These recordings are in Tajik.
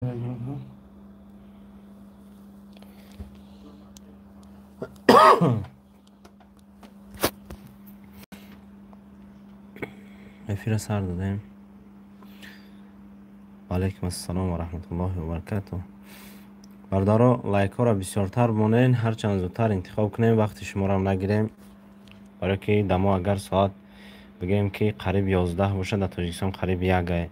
Эфира сар додем. Ваалайкум ассалом ва раҳматуллоҳи ва баракатуҳ. Бародаро, лайкҳоро бисёртар монен, ҳарчанд зудтар интихоб кунем, вақти шуморо нагирем. Барое ки дамо агар соат бигӯем ки қариб 11 бошад, дар Тоҷикистон қариб 1 ай.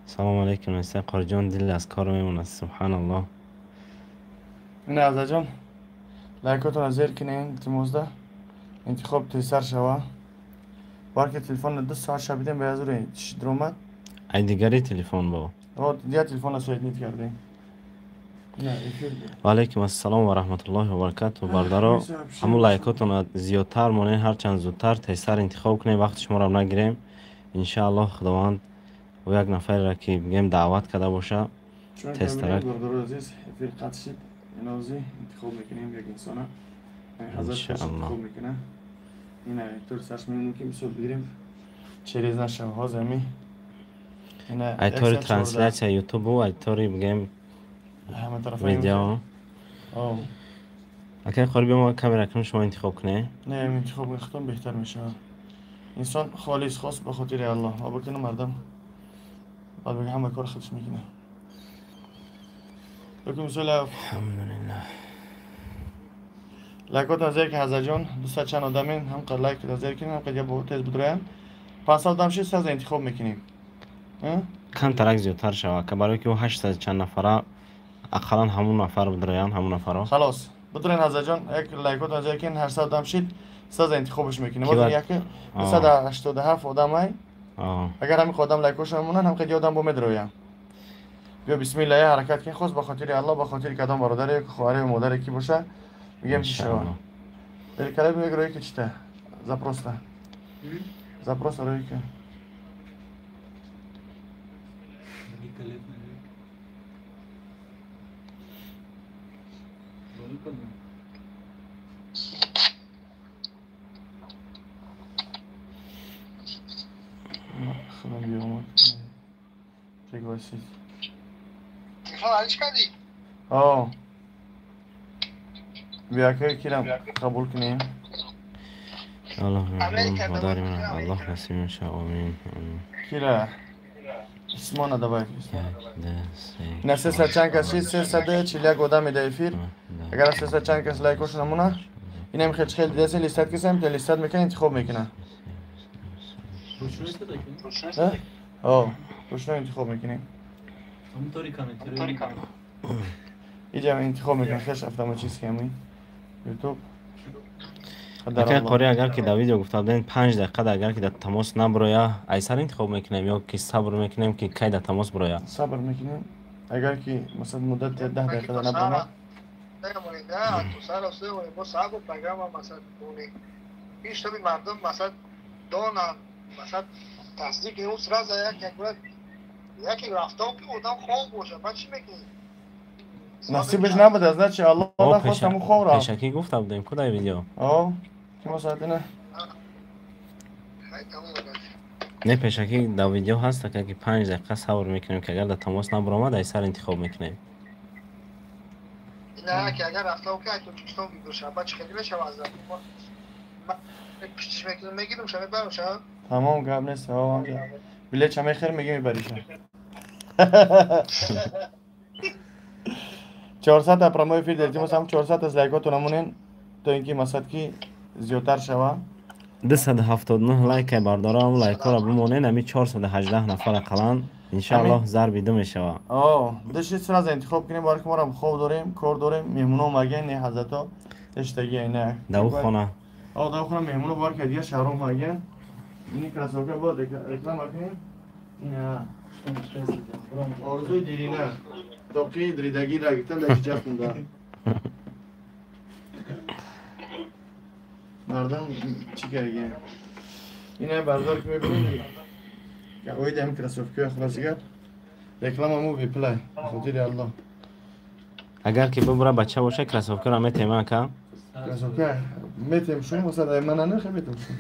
Салому алайкум, Насиҳ Қориҷон, дил аз кор мемонад. Субҳаналлоҳ. Ина Азаҷон, лайкотонро зер кунем, илтимосда. Интихоб тезтар шава. Балки телефонро 2 соат шабидем, ба язуре даромад. Ай дигари телефон бо. О, дигар телефонро соединить кардем. Ва алайкум ассалом ва раҳматуллоҳи ва баракатуҳ. Бародаро, ҳамун лайкотонро зиёдтар монед, ҳарчанд зудтар тезтар интихоб кунем, вақти шуморо нагирем. Иншааллоҳ Худованд ӯ як нафареро ки бигем даъват карда боша, тезтарак. Бародарои азиз, эфир қатъ шид. Инози интихоб мекунем як инсона. Ҳазрат интихоб мекунад. Ина тур сарш мемонем ки мисол бигирем. Через нашава ҳозир ами. Ина айтори трансляция ютубу, айтори бигем видео. Акай қори биё мо камера кунем, шумо интихоб кунед. Не, интихоб мекунам беҳтар мешавад. Инсон холис хос ба хотири Аллоҳ. Ва бикунам мардам. Баъд бигӯ ҳама кор худаш мекунад. Бикун мисол алҳамдулиллаҳ. Лайкотон зер ки Ҳазарҷон, 200 чанд одамин, ҳам қад лайк зер кунем, ҳам қад я бо тез бидроям. 500 одам шид, саз интихоб мекунем. Камтарак зиёдтар шава, ка барои ки ӯ 800 чанд нафара ақаллан ҳамун нафар бидроян, ҳамун нафаро. Халос. Бидроен Ҳазарҷон, як лайкотон зер кунем, 800 одам шид, саз интихобш мекунем. Мо як 287 одамай. Агар ҳамин одам лайкошон монанд, ҳам қад одам бо медроям. Биё бисмиллаҳ, ҳаракат кун, хос ба хотири Аллоҳ, ба хотири кадом бародаре, хоҳаре ва модаре ки боша, мегем чи шава. Великолепно мегӯ ки чита. Запросто. Запросто рӯй ки. Великолепно. Худам биёмад. Пригласить. Телефон алиш кардӣ? О. Биё кирам қабул кунем. Аллоҳ модари ман, Аллоҳ насиб иншо, амин. Кира. Исмона давай. На 300 чанд кас шид, 341 одам дар эфир. Агар 300 чанд кас лайкошон намона, инам хел хел дидасе листат кисам, то листат мекунад, интихоб мекунад. О, ручной интихоб мекунем. Иҷа интихоб мекунем, хеш автоматически ҳамин. YouTube. Акай қори, агар ки дар видео гуфта будем 5 дақиқа, агар ки дар тамос наброя, айсар интихоб мекунем ё ки сабр мекунем ки кай дар тамос броя? Сабр мекунем. Агар ки масалан муддати 10 дақиқа наброма. Насибаш набуда, значит Аллоҳ нахост ҳамун хоб рафт. Пешакӣ гуфта будем ку дар видео. О, ки мо соати на. Не, пешакӣ дар видео ҳаст, ака ки 5 дақиқа сабр мекунем ки агар дар тамос набаромад, ай сар интихоб мекунем. Не, ки агар рафта ки Тоҷикистон бибурша, баъд чӣ хеле мешавад аз пуштиш мекунем, мегирем, ша мебарам, ша. Тамом, гап нест, ҳа, билет ча мехарем, мегӣ мебариша. 400 та прямой эфир илтимос, ҳам 400 аз лайкотон намонен, то ин ки масад ки зиёдтар шава. 279 лайк бардора, ҳам лайкҳоро бимонен, ҳами 418 нафар ақаллан иншааллоҳ зарби ду мешава. О, даши сразу интихоб кунем, барои ки моро хоб дорем, кор дорем, меҳмоно омаген, не ҳазрато дештаги не. Дар хона. О, дар хона меҳмоно бор ки дигар шаҳром омаген. Ини кроссовка бо реклама кунем. Ина орзуи дирина. Тоқи дридагӣ ра гирифтан дар ҷафтунда. Мардам чӣ карген? Ина бардор ки мебинем. Оид ҳам кроссовкаи хулоси гап. Реклама мо беплай, хотири Аллоҳ. Агар ки бибура бача боша, кроссовкаро метем ака. Кроссовка Метем шум, масалан ман не метем шум.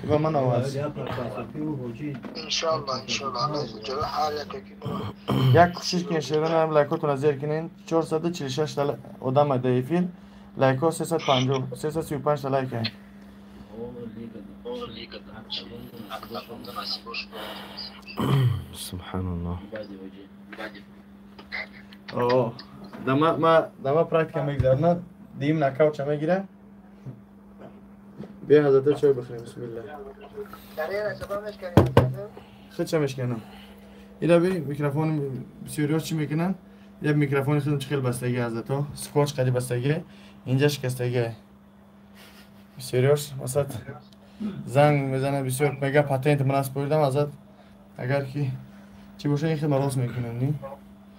Ва ман оваз. Иншаллоҳ, иншаллоҳ. Аллоҳ ҷалла ҳар яке ки як кӯшиш кунед шерон лайкотон зер кунед. 446 та одам дар эфир. Лайко 350 335 та лайк. Субҳаналлоҳ. О, дама ма дама практика мегзарна, дим нокаутша мегира. Бе ҳазрат чой бихӯрем, бисмиллаҳ. Худша мешканам. Ира би микрофон бисёриҳо чӣ мекунанд? Ира микрофони худам чӣ хел бастагӣ ҳазрато, скотч қади бастагӣ, инҷа шикастагӣ. Бисёриҳош масалан занг мезанад, бисёр мега патент ман аспоридам ҳазрат, агар ки чӣ боша ин хел рост мекунам, ни?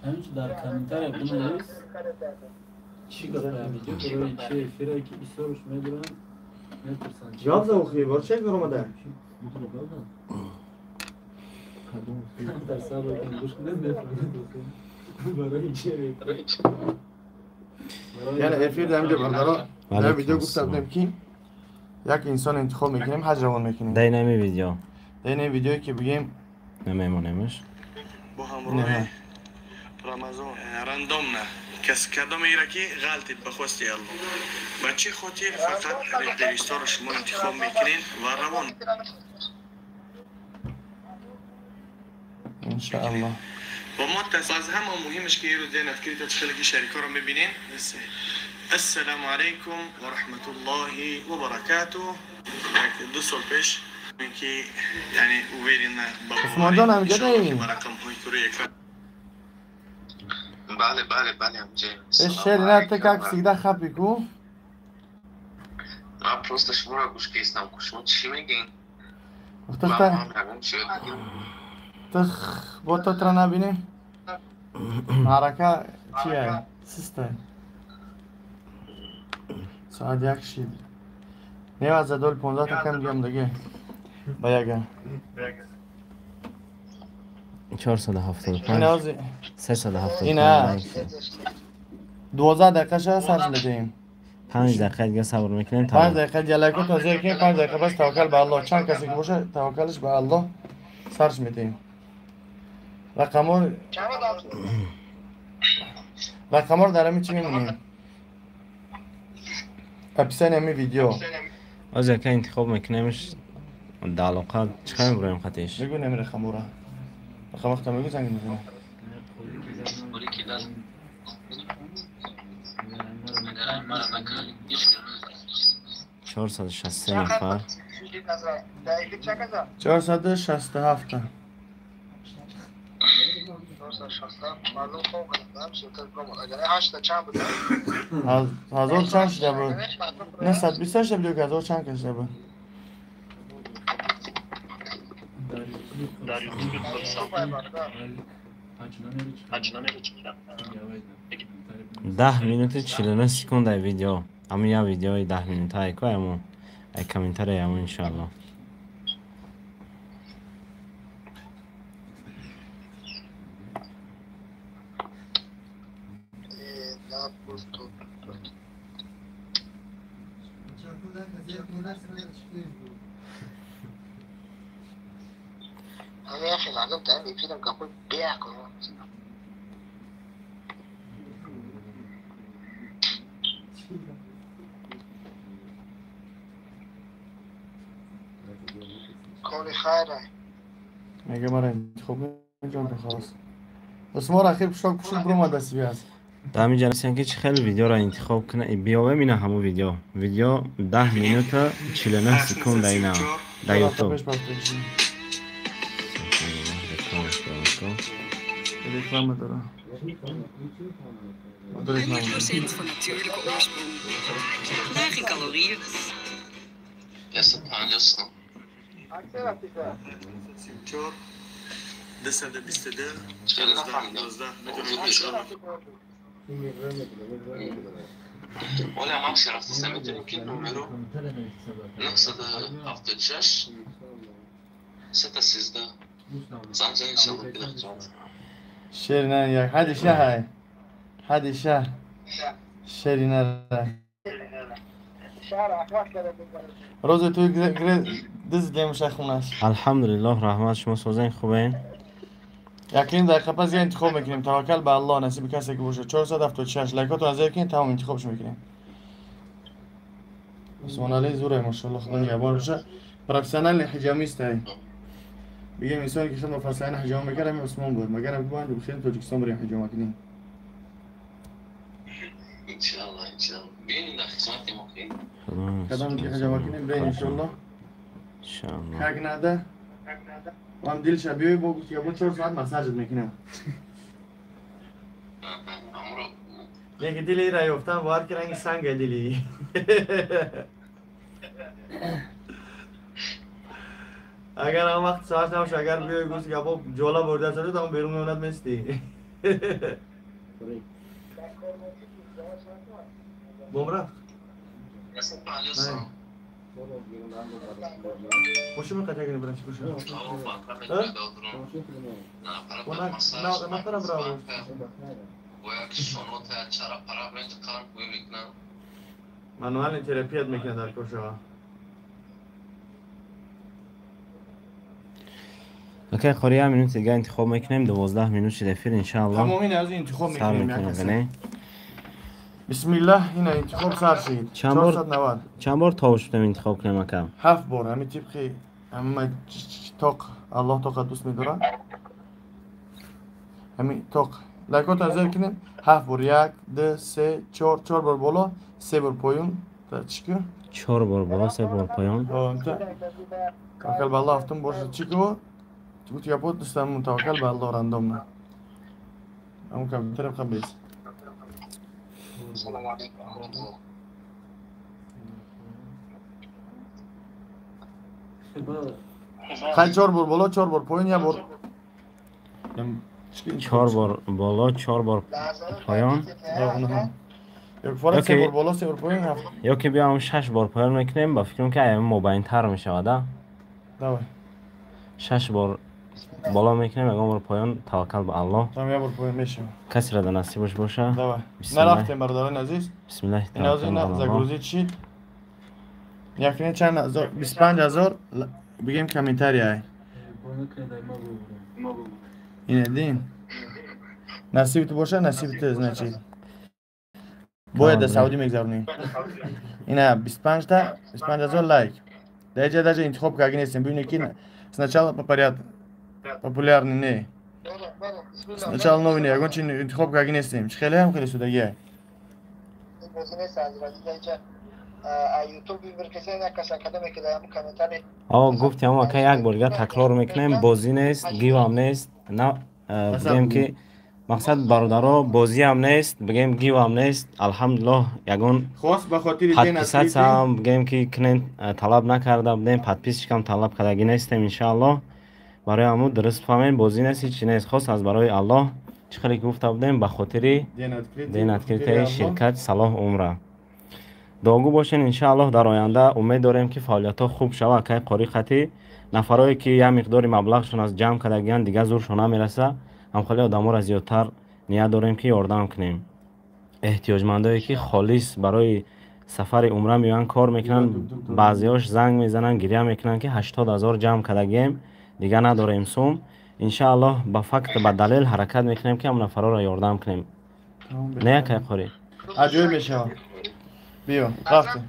Ҳаминчи дар комментария бинавис чӣ гапа видео барои чи эфира ки бисёрш медуранд мепурсанд. Ҷавоб за охи, бор чек омада? Дар сабр кун гӯш кунед мефаҳмед барои чи. Яъне эфир дар инҷо бародаро дар видео гуфта будем ки як инсон интихоб мекунем, ҳаҷ равон мекунем. Дар инами видео. Дар инами видеое ки бигем намемонемаш. Бо ҳамроҳи Рамазон рандомна кас кадом мегира ки ғалтид ба хости Аллоҳ. Ба чӣ хотир фақат реперисторо шумо интихоб мекунед ва равон иншааллоҳ. Ва мо аз ҳама муҳимаш ки рӯз ден афкрита чӣ хеле ки шарикаро мебинем. Ассалому алайкум ва раҳматуллоҳи ва баракатуҳ. Як ду сол пеш ки яъне уверена ба Усмонҷон ҳамҷодаи рақамҳои ки рӯи экран. Бале, бале, бале, ҳамҷоем. Шери, на, ты как всегда хапи ку? Ман просто шуморо гӯш кистам, ку шумо чӣ мегӯед? Тых, бо то тра набинем. Маърака чия? Систа. Соат як шид. Не, за дол 15 та кам диям диге. Ба яга. 475 375 ина 12 дақиқа сарф медиҳем. 5 дақиқа дига сабр мекунем. 5 дақиқа ҷалако тазир кунем, 5 дақиқа бас таваккал ба Аллоҳ. Чанд касе ки боша таваккалаш ба Аллоҳ сарф медиҳем. Рақамҳоро дар ҳамин чӣ мемонем? Описание ҳамин видео. Оз яка интихоб мекунемш дар алоқа чӣ қадр мебуроем қатиш? Бигӯ нами рақамҳоро. Рақам вақта мегӯ занг мезанам. Чорсаду шасту се нафар. 467. Ҳазор чанд шуда буд? 928 буд ё ҳазор чанд кашида буд? Даҳ минути 49 секундаи видео. Ҳамин як видеои 10 минутае ку ҳамон ай комментария ҳамон иншааллоҳ. Мега мара интихоб ҷон халос. Усмон ахир пушок пушок бромада связ. Дар ҳамин ҷа ки чӣ хеле видеоро интихоб кунад, биёвем ина ҳамон видео. Видео 10 минута 49 секунда ина дар YouTube. Реклама дора. 100% van natuurlijke oorsprong. Laag in calorieën. 150. Оля Макси рафтаста метавонем ки номеро 976 313 занг занг иншалло бидахҷон. Шерина як ҳади шаҳай. Ҳади шаҳ. Шерина. Рӯзи туи диздем шахунаш. Алҳамдулиллоҳ, раҳмат, шумо созен хубен? Якним дақиқа пас я интихоб мекунем. Таваккал ба Аллоҳ, насиби касе ки бошад. 476 лайкотон аз кунед, тамом интихобш мекунем. Усмон Али зуре, машаллоҳ, Худо нигаҳбон бошад. Профессиональный ҳиҷамист ай. Бигем инсоне ки худро профессионально ҳиҷома мекард, ҳамин Усмон буд. Магар ҳам бихем Тоҷикистон барем ҳиҷома кунем. Иншаллоҳ, иншаллоҳ. Бинем дар хизмати мо ки. Кадом ки ҳиҷома кунем, бин иншаллоҳ. Иншаллоҳ. Как надо. Вам дилша биёй, бо гуфт, ябо 4 соат массажат мекунам. Леки дили ира ёфтам, бовар ки ранги санга дили. Агар ҳам вақт соат набоша, агар биёй гуфт, ябо ҷола бурда шуд, ҳам берун меонад мести. Бом рафт. Бошу меқат ягини бирам чи боша? Нафара браво. Мануальный терапият мекунад дар кор шава. Окей, қори, як минут дига интихоб мекунем, 12 минут шид эфир, иншааллоҳ. Тамом, ин аз интихоб Сар мекунем. мекунем, не? Бисмиллаҳ, ина интихоб сар шид. Чанд бор? 490. Чанд бор товуш шудем интихоб кунем, ака? Ҳафт бор, ҳамин тибқи ҳама тоқ Аллоҳ тоқа дӯст медорад. Ҳамин тоқ лайкотро зер кунем, ҳафт бор, як, ду, се, чор, чор бор боло, се бор поён. Чӣ ку? Чор бор боло, се бор поён. Таваккал ба Аллоҳ, ҳафтум бор шуд. Чӣ ку? Гуфт япо дӯстам, таваккал ба Аллоҳ рандомна. Ҳамун компютерам қабл. Салому алейкум. Хай, чор бор боло, чор бор поён, як бор. Чор бор боло, чор бор поён. Фора се бор боло, се бор поён, ҳафт. Ё ки биём шаш бор поён мекунем, ба фикрам ки аями мобайнтар мешавад, а? Давай. Шаш бор боло мекунем, ягон бор поён, таваккал ба Аллоҳ. Там як бор поён мешавад. Касеро дар насибаш боша. Давай. Бисмиллаҳ. Нарафтем, бародарони азиз. Бисмиллаҳ, Ин аз таваккал ина ба Аллоҳ. загрузить шид. Якне чанд ҳазор, 25 ҳазор бигем комментария. Ина дин. Насиби ту боша, насиби ту, значит. Бояд дар Саудӣ мегзаронӣ. Ина 25 та, 25 ҳазор лайк. Дар инҷа даже интихоб карда нестем. Бибинед ки сначала по порядку популярный не. Сначала новый не, ягон чи интихоб карда нестем. Чи хеле ҳам хеле судагия. О, гуфтем, ака, як бор дига такрор мекунем, бозӣ нест, гивам нест, на бигем ки мақсад, бародаро, бозиам нест, бигем гивам нест, алҳамдулиллоҳ, ягон Хос ба хотири ден подписатсиям бигем ки кунен талаб накарда будем, подписчикам талаб кардагӣ нестем, иншааллоҳ. Барои ҳамун дуруст фаҳмем, бозӣ нест, ҳеҷ нест, хос аз барои Аллоҳ, чӣ хеле ки гуфта будем, ба хотири ден открытии ширкат Салоҳ Умра. Дуогӯ бошен, иншааллоҳ, дар оянда умед дорем ки фаъолиятҳо хуб шавад. Акай қори хатӣ нафарое ки як миқдори маблағшон аз ҷамъ кардагиянд, дига зуршон намераса, ҳамхеле одаморо зиёдтар ният дорем ки ёрдам кунем. Эҳтиёҷмандое ки холис барои сафари умра меоянд, кор мекунанд, баъзеҳош занг мезананд, гиря мекунанд ки 80 000 ҷамъ кардагием, дига надорем сум. Иншааллоҳ, ба факт, ба далел ҳаракат мекунем ки ҳам нафарҳоро ёрдам кунем. Не, акай қорӣ? Аҷоиб мешавад. Биё, рафтем.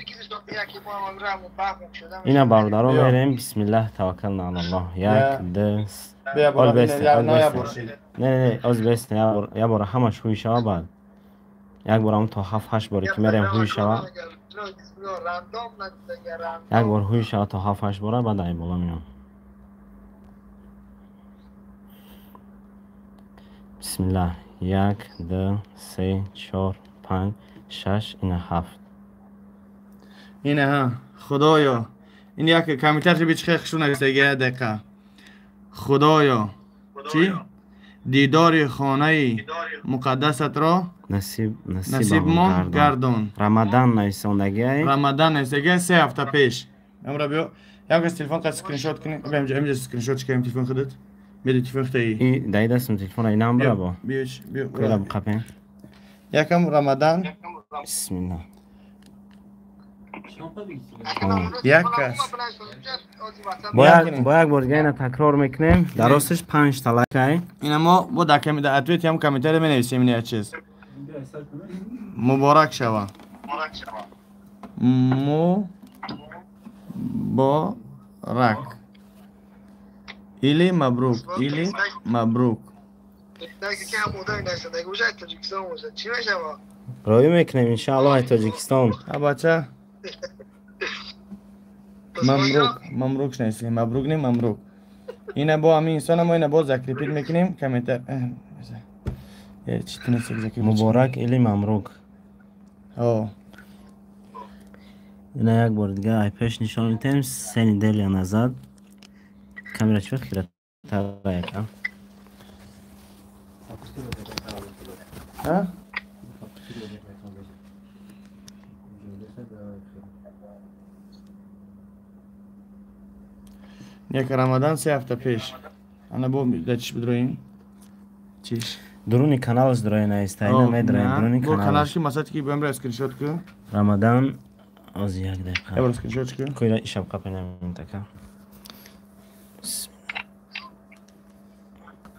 Ина, бародаро, Биё. мерем, бисмиллаҳ, таваккална алаллоҳ. Як, ду, Бия Оз бора, бесте, ина оз на як бесте. бор шид. Не, не, оз бесте, як бора ҳамаш ҳуй шава, баъд як борам то ҳафт ҳашт боре ки мерем ҳуй шава, як бор ҳуй шава то ҳафт ҳашт бора, баъд ай боло меом. Бисмиллаҳ, як, ду, се, чор, панҷ, шаш, ина ҳафт. Ина ҳа, Худоё. Ин як комментарий би чи хеле хушу нависаги, як дақиқа. Худоё, чӣ? Дидори хонаи муқаддасатро насиб насибмон гардон. Гардон. Рамадан нависондагиай. Рамадан нависаги 3 ҳафта пеш. Амра биё. Як кас телефон қад скриншот кунӣ. Биё инҷа, инҷа скриншот кунем телефон худат. Биё телефон худат. И даи дастам телефона инам бира бо. Биё, биё. Кура буқапен. Якам Рамадан. Бисмиллаҳ. Як кас. Бо як бор дига ина такрор мекунем. Дар росташ 5 та лайк ай. Ина мо бо дар ответ ҳам комментарий менависем ин як чиз. Муборак шава. Муборак. Или мабрук, или мабрук. Роӣ мекунем иншааллоҳ ай Тоҷикистон. А бача. Мамрук, мамрук нависем, мабрук не мамрук. Ина бо ҳамин инсона мо ина боз закрепить мекунем комментар. Муборак или мамрук. О. Ина як бор дига ай пеш нишон медиҳем се неделя назад. Камера чӣ вақт хиратара яка? А? Як Рамадан 3 ҳафта пеш. Ана бо да чиш бидроим? Чиш? Дуруни каналаш дрои наиста, ина медроем дуруни канал. Бо каналаш ки масад ки бамра скриншот ку. Рамадан оз як дақиқа. Эбр скриншот ку. Куйра ишаб қапина минтака.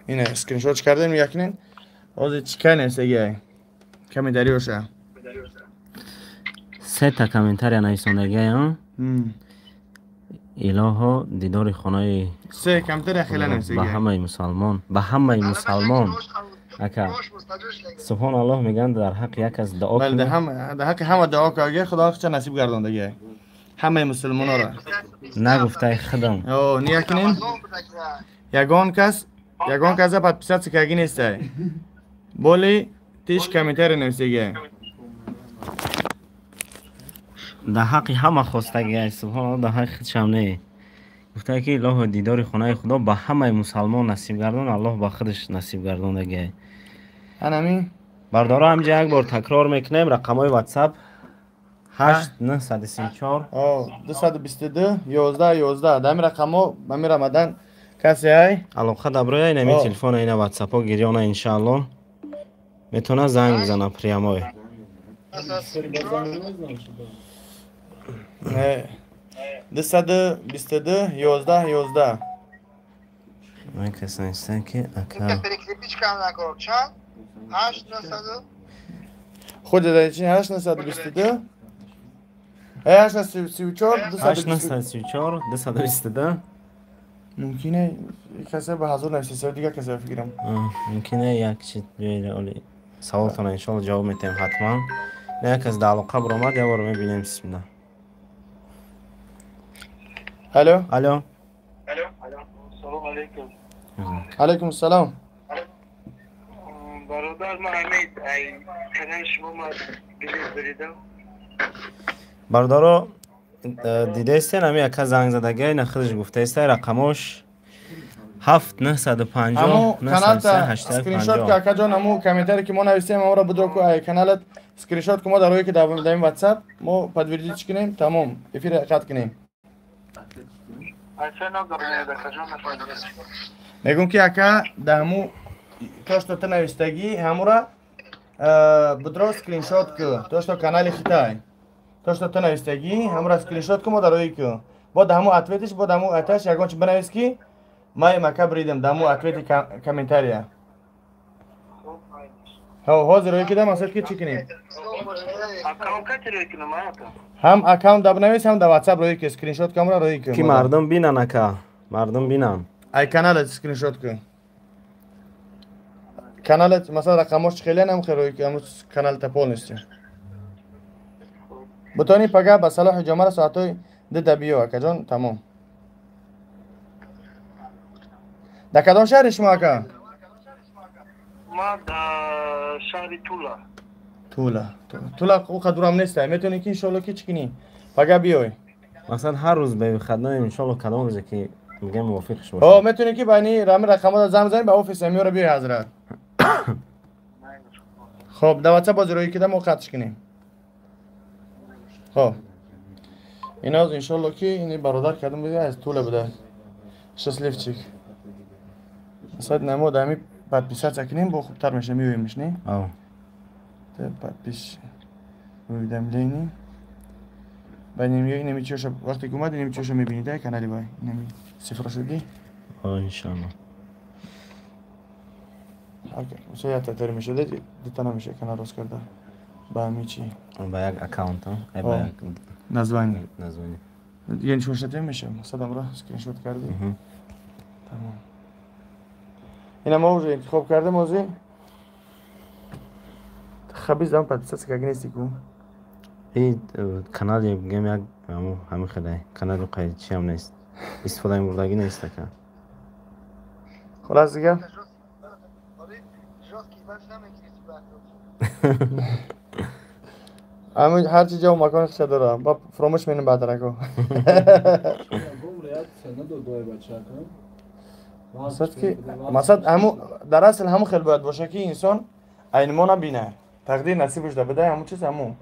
Ина скриншот кардем якнин. Оз чикай нависагиай? Комментариёша. Се та комментария нависондагиай, а? Илоҳо дидори хонаи се комментария хеле нависагиай. Ба ҳамаи мусалмон, ба ҳамаи мусалмон. Ака. Субҳоналлоҳ мегӯянд дар ҳаққи як кас дуо кунед. Дар ҳаққи ҳама дуо кардагиай, Худо ҳаққча насиб гардондагиай. Ҳамаи мусулмонора. Нагуфтай худам. О, ниякунем. Ягон кас, ягон каса подписаться кардаги нестай. Боли тиш комментария нависагиай. Дар ҳаққи ҳама хостагиай, субҳоналлоҳ, дар ҳаққи худшам не. Гуфтае ки илоҳо дидори хонаи Худо ба ҳамаи мусалмон насиб гардон, Аллоҳ ба худаш насиб гардондагиай. Анами бардоро ҳамҷа як бор такрор мекунем рақамҳои WhatsApp 8 934 222 11 11. Дар ҳамин рақамҳо ҳамин Рамадан касе ай алоқа даброя ин ҳамин телефона ина WhatsApp-ҳо гирёна иншааллоҳ метавона занг бизана прямой. Не 222 11 11. Ман кас навистам ки ака худ чи 8 922 8 934 8 934 222. Мумкине касе ба ҳазор нависеса дигар касе фикрам. Мумкине як чи биёед оли саволтона иншоалло ҷавоб метаҳем ҳатман. Не як кас дар алоқа баромад, як бор мебинем бисмилла. Алло. Алло. Салом алейкум. Алейкум салом. Бародар, ман ҳамин ай канали шумо ман билет буридам. Бародаро дидаистен ҳамин яка занг задагиай на худаш гуфтаистай рақамош 7 950 Аму каналта 981 скриншот ки акаҷон, аму комментаре ки мо нависем амуро будро ку ай каналат скриншот ку мо дар рӯи ки дар ин WhatsApp мо подтвердить кунем, тамом эфир қатъ кунем. Мегӯм ки ака дар ҳаму то что ту навистагӣ ҳамура будро скриншот ку, то что канали хитай то что ту навистагӣ ҳамура скриншот ку мо дар рӯи ку бо дар ҳаму ответиш бо дар ҳаму аташ ягон чи бинавис ки ман мака бридам дар ҳаму ответи комментария. Ҳозир рӯи кидам асад ки чӣ кунем? Ҳам аккаунт да бинавис, ҳам дар WhatsApp рӯи ки скриншот ку ҳамура рӯи ку. Ки мардум бинан ака, мардум бинан. Ай каналат скриншот ку. Каналат масалан рақамош чӣ хеле нам хел рӯи ку ҳаму каналта полностью. Бутони пага ба салоҳи ҷомара соатҳои 2 да биё акаҷон, тамом. Дар кадом шаҳри шумо ака? Ман дар шаҳри Тула. Тула. Тула ӯ дурам нестай. Метавонӣ ки иншоалло ки чӣ кунӣ? Пага биёй. Масалан ҳар рӯз бевыходной иншоалло кадом рӯзе ки мегӯям мувофиқш бошад. О, метавонӣ ки ба ини ҳамин рақамҳо занг бизанӣ ба офис амиёро биёй ҳазрат. Хоб, дар WhatsApp боз рӯи кида мо қатъш кунем. Хоб. Иноз иншоалло ки ини бародар кардам буда аз Тула буда. Счастливчик. Масалан намо дар ҳамин подписаться кунем бо хубтар меша меоемш, не? Ав. Подпись уведомление. Ба ними чиша вақте ки омад, ними чиша мебинед, да, канали вай. Ними цифра шуди? О, иншаллоҳ. Мисол як татари мешуда, дута намеша канал рост карда. Ба ҳами чи? Ба як аккаунт, а? Ба як название. Название. Дигар нишон шуда меша. Садамра скриншот карди. Тамом. Ина мо уже интихоб кардем ози. Хабиз дам подписаться как нести ку. И канали бигем як ҳамин хеле канали қайд чи ҳам нест. Истифодаи мурдагӣ нест ака. Хулас дигар? Ҳарчи ҷо макони хиша дора. Ба фуромӯш менем баъдарако. Масад ҳаму дар асл ҳаму хел бояд боша ки инсон айнмо набина. Тақдир насибаш да буда ҳаму чиз ҳаму.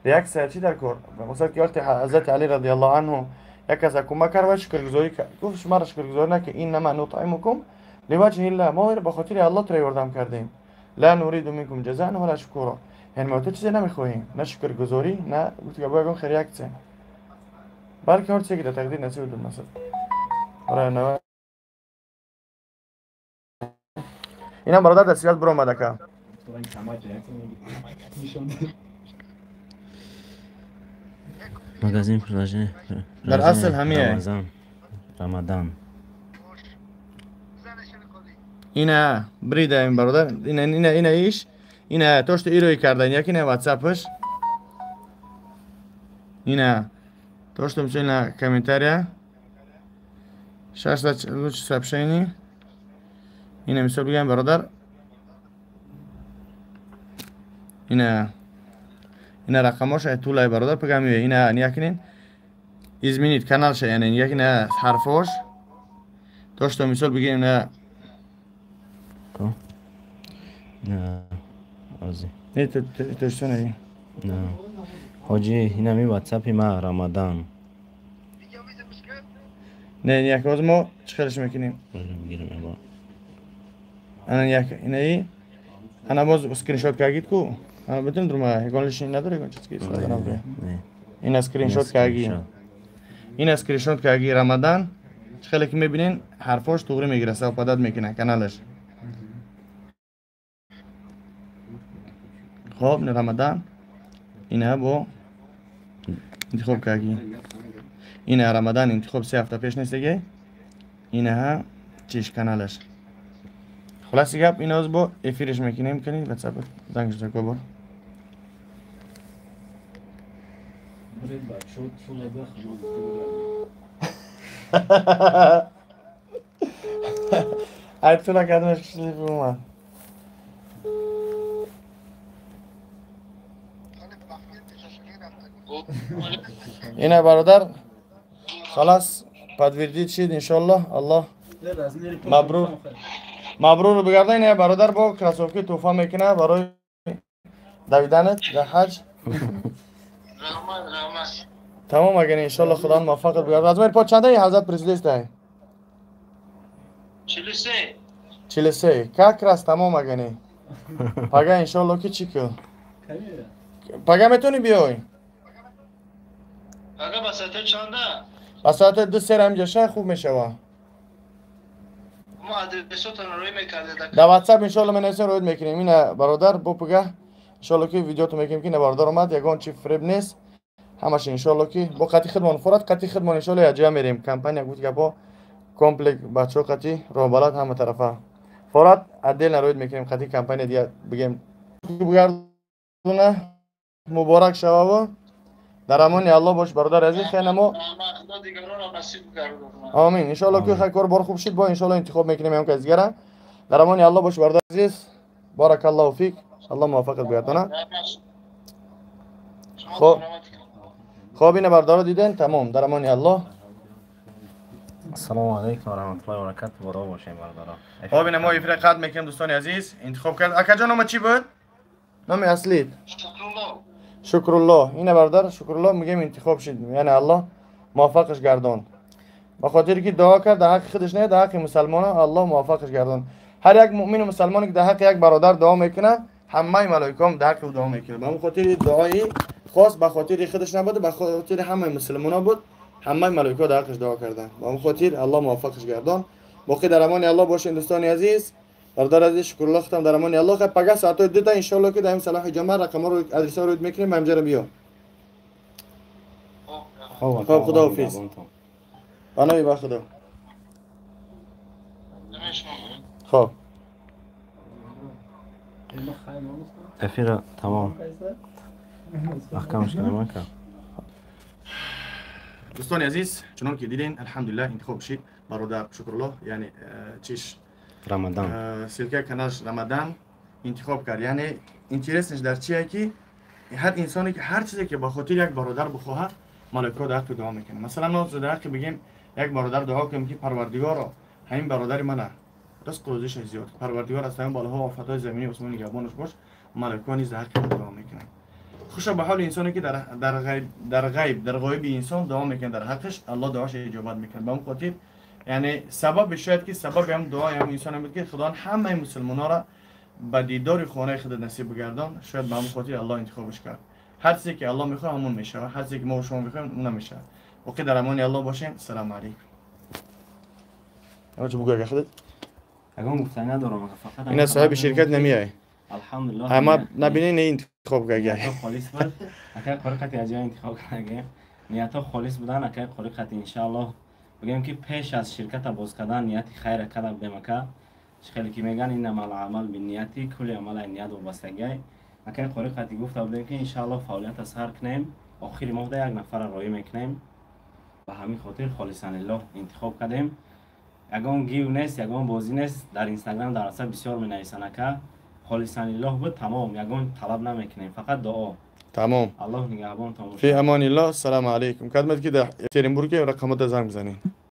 Реаксия чи дар кор? Масалан ки вақте ҳазрати Али радиаллоҳу анҳу як каса кӯмак кард ва шукргузорӣ кард. Гуфт шуморо шукргузорӣ накун, иннама нутъимукум ливаҷҳи мо ба хотири Аллоҳ туро ёрдам кардем. Ла нуриду минкум ҷазаан вала шукура. Яъне мо то чизе намехоҳем, на шукргузорӣ, на гуфт ки бо ягон хел реаксия. Балки ҳар чизе ки дар тақдир насиб буд масалан. Барои инам бародар дар связь биромад ака. Магазин приложение. Дар асл ҳамие. Рамадан. Ина брида ин бародар, ина ина ина иш, ина то что ирои кардан, як ина WhatsApp-ш. Ина то что мисол на комментария. 6 лучше сообщений. Ина мисол бигам бародар. Ина ина рақамош тулай бародар пагам ина ниякнин изменить канал ша, яъне як ина ҳарфош то что мисол бигем на на ози не то что не на ҳоҷи ина ми WhatsApp ма Рамадан не як оз мо чӣ хелш мекунем ана як инаи ана боз скриншот кардид ку. Ана битем друма ягон лишний надори ягон чиз ки истифода набуд. Ина скриншот карги. Ина скриншот карги Рамадан. Чӣ хеле ки мебинен ҳарфош туғри мегира, совпадат мекунад каналаш. Хоб, не Рамадан. Ина бо интихоб карги. Ина Рамадан интихоб се ҳафта пеш нестеге. Ина чиш каналаш. Хулоси гап ина оз бо эфириш мекунем, кунед WhatsApp зангш зако бор. Ай тула кардамаш кишли бумад. Ина бародар халас подтвердить шид иншаллоҳ. Аллоҳ мабрур мабрур бигардад. Ина бародар бо кроссовки туҳфа мекунад барои давиданат дар ҳаҷ. Тамом агар иншаллоҳ Худо муваффақат бигардад. Аз ман по чанда ҳазрат президент ай? 43. 43. Как раз тамом агани. Пага иншаллоҳ ки чӣ ку? Пага метони биёй? Пага ба соати чанда? Ба соати 2-3 ҳамҷа шай хуб мешава. Мо адресотон рӯй мекардед. Дар WhatsApp иншаллоҳ менависем, рӯй мекунем. Ина бародар бо пага иншаллоҳ ки видеото мекунем ки ина бародар омад, ягон чи фиреб нест. Ҳамаш иншаллоҳ ки бо қати хидмон форат, қати хидмон иншаллоҳ яҷоя мерем. Компания гуфт гапо комплекс бачаҳо қати роҳбалад ҳама тарафа. Форат отдельно рӯй мекунем қати компания дигар бигем. Бугардуна муборак шававу дар амони Аллоҳ бош бародар азиз. Хеле мо амин иншаллоҳ ки кор бор хуб шуд, бо иншаллоҳ интихоб мекунем ҳам кас дигара. Дар амони Аллоҳ бош бародар азиз. Баракаллоҳу фик. Аллоҳ муваффақат бигардона. Хоб хоб ина бародаро диден тамом. Дар амони Аллоҳ. Ассалому алайкум ва раҳматуллоҳи ва баракатуҳ. Баро бошем бародаро. Хоб ина мо ифра қад мекунем дӯстони азиз. Интихоб кард. Акаҷон нома чӣ буд? Номи аслит? Шукруллоҳ. Шукруллоҳ. Ина бародар Шукруллоҳ мегем интихоб шид. Яъне Аллоҳ муваффақаш гардонд. Ба хотире ки дуо кард дар ҳаққи худаш не, дар ҳаққи мусалмонон Аллоҳ муваффақаш гардонд. Ҳар як муъмину мусалмоне ки дар ҳаққи як бародар дуо мекунад, ҳамаи малоикаҳом дар ҳаққи ӯ дуо мекунад. Ба ҳамон хотири дуои خواست به خاطر خودش نبود، به خاطر همه مسلمانا بود. همه ملائکه در حقش دعا کردن. به اون خاطر الله موفقش گردان. باقی در امان الله باشین دوستان عزیز. برادر عزیز شکرالله ختم در امان الله. خب پگه ساعت 2 تا ان شاء الله که در صلاح جمعه رقم رو ادرس رو میکنیم همجا رو بیا. خب خداحافظ. بنای با خدا. خب افیرا تمام. احکامش کنم که دوستان عزیز چنان که دیدین الحمدلله انتخاب شد برادر شکرالله، یعنی چیش رمضان سلکه каналش رمضان انتخاب کرد. یعنی интересныйش در چیه که هر انسانی که هر چیزی که با خاطر یک برادر بخواهد ملائکه در حق دعا میکنه. مثلا ما در حق بگیم یک برادر دعا کنیم که پروردگارا همین برادر منه رزق روزیش زیاد، پروردگار از همین بالاها و آفت‌های زمینی عثمان نگهبانش باش، ملائکه نیز در حق دعا میکنن. خوشا به حال انسانی که در غیب در غیب در غیب انسان دعا میکنه در حقش، الله دعاش اجابت میکنه. به اون خاطر یعنی سبب شاید که سبب هم دعای هم انسان بود که خدا همه مسلمان‌ها را به دیدار خانه خود نصیب بگردان. شاید به همون خاطر الله انتخابش کرد. هر چیزی که الله میخواد همون میشه، هر چیزی که ما و شما میخوایم اون نمیشه. باقی در امان الله باشین. سلام علیکم. اما چه بگو اگه خودت؟ اگه گفتنی ندارم، فقط اینا صاحب شرکت نمیای. الحمدلله اما نبینی نه انتخاب کرد. خالص بود. اگه قاری قطعی انتخاب کرد. نیت خالص بودن اگه قاری قطعی ان شاء الله بگم که پیش از شرکت باز کردن نیت خیر کرده بودیم. اکا خیلی که میگن این عمل عمل به نیتی کل عمل نیت وابستگی. اکا قاری قطعی گفته بودیم که ان شاء الله فعالیت سر کنیم، آخر ماه یک نفر رای میکنیم. به همین خاطر خالصا لله انتخاب کردیم. یگان گیو نیست، یگان بازی نیست. در اینستاگرام در اصل بسیار می نویسن اکا خالصا لله بود تمام، یگان طلب نمیکنیم، فقط دعا. تمام. الله نگهبان. فی امان الله. السلام علیکم. کدمت که در ترینبورگ رقم زنگ بزنین.